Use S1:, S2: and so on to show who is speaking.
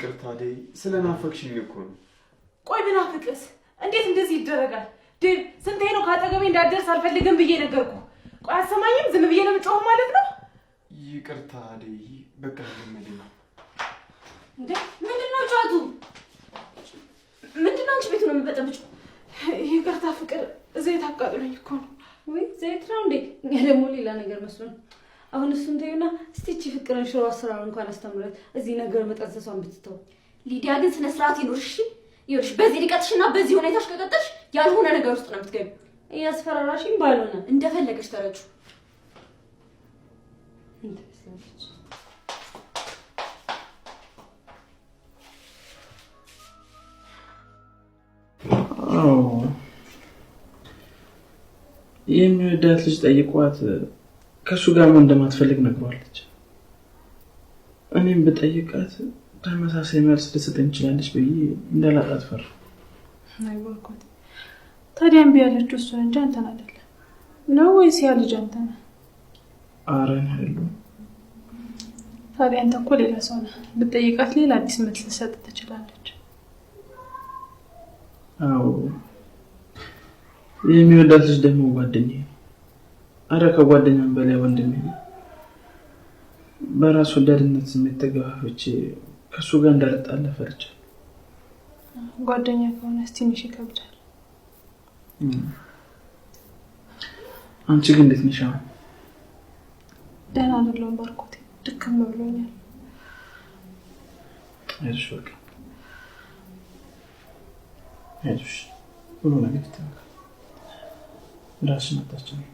S1: ይቅርታ ዴ፣ ስለናፈቅሽኝ እኮ ነው።
S2: ቆይ ብናፍቅስ እንዴት እንደዚህ ይደረጋል? ዴቭ፣ ስንቴ ነው ከአጠገቤ እንዳትደርስ አልፈልግም ብዬ ነገርኩ። ቆይ አትሰማኝም? ዝም ብዬ ነው የምጮኸው ማለት ነው?
S1: ይቅርታ ዴ፣ በቃ ልመድ ነው።
S3: እንዴ፣ ምንድን ነው ጨዋቱ? ምንድን ነው አንቺ ቤቱ ነው የምበጠብጪው?
S2: ይቅርታ ፍቅር፣ ዘይት አቃጥሎኝ እኮ ነው።
S3: ወይ ዘይት ነው እንዴ? እኛ ደግሞ ሌላ ነገር መስሎን። አሁን እሱን ተይውና እስቲ እቺ ፍቅርን ሽሮ አሰራር እንኳን አስተምረት፣ እዚህ ነገር መጠንሰሷን ብትተው።
S4: ሊዲያ ግን ስነ ስርዓት ይኑርሽ። እሺ? ይኸውልሽ፣ በዚህ ንቀትሽና በዚህ ሁኔታሽ ከቀጠልሽ ያልሆነ ነገር ውስጥ ነው የምትገቢው።
S3: እያስፈራራሽኝ ባልሆነ።
S4: እንደፈለገሽ ተረጩ።
S3: ምን ትመስላለች?
S5: አዎ፣ የሚወዳት ልጅ ጠይቋት ከእሱ ጋር መሆን እንደማትፈልግ ነግሯለች። እኔም ብጠይቃት ተመሳሳይ መልስ ልትሰጠኝ ትችላለች ብዬ እንዳላጣት ፈራሁ።
S2: አይ ባርኮት፣ ታዲያ እምቢ ያለችው እሱን እንጂ አንተን አይደለም ነው ወይስ ያ ልጅ አንተ ነህ?
S5: ኧረ እኔ አይደለሁም።
S2: ታዲያ አንተ እኮ ሌላ ሰው ነህ። ብትጠይቃት ሌላ አዲስ መልስ ልትሰጥ ትችላለች።
S5: አዎ፣ የሚወዳት ልጅ ደግሞ ጓደኛዬ ነው። አረ ከጓደኛም በላይ ወንድሜ ነው። በራስ ወዳድነት ስሜት ተገፋፍቼ ከእሱ ጋር እንዳልጣላ ፈርቻለሁ።
S2: ጓደኛ ከሆነስ ትንሽ ይከብዳል።
S5: አንቺ ግን እንዴት ነሽ አሁን?
S2: ደህና አይደለሁም ባርኮቴ፣ ድክም ብሎኛል።
S5: አይዞሽ፣ በቃ አይዞሽ፣ ሁሉ ነገር ይስተካከላል። ራስሽን አታስጨንቂ።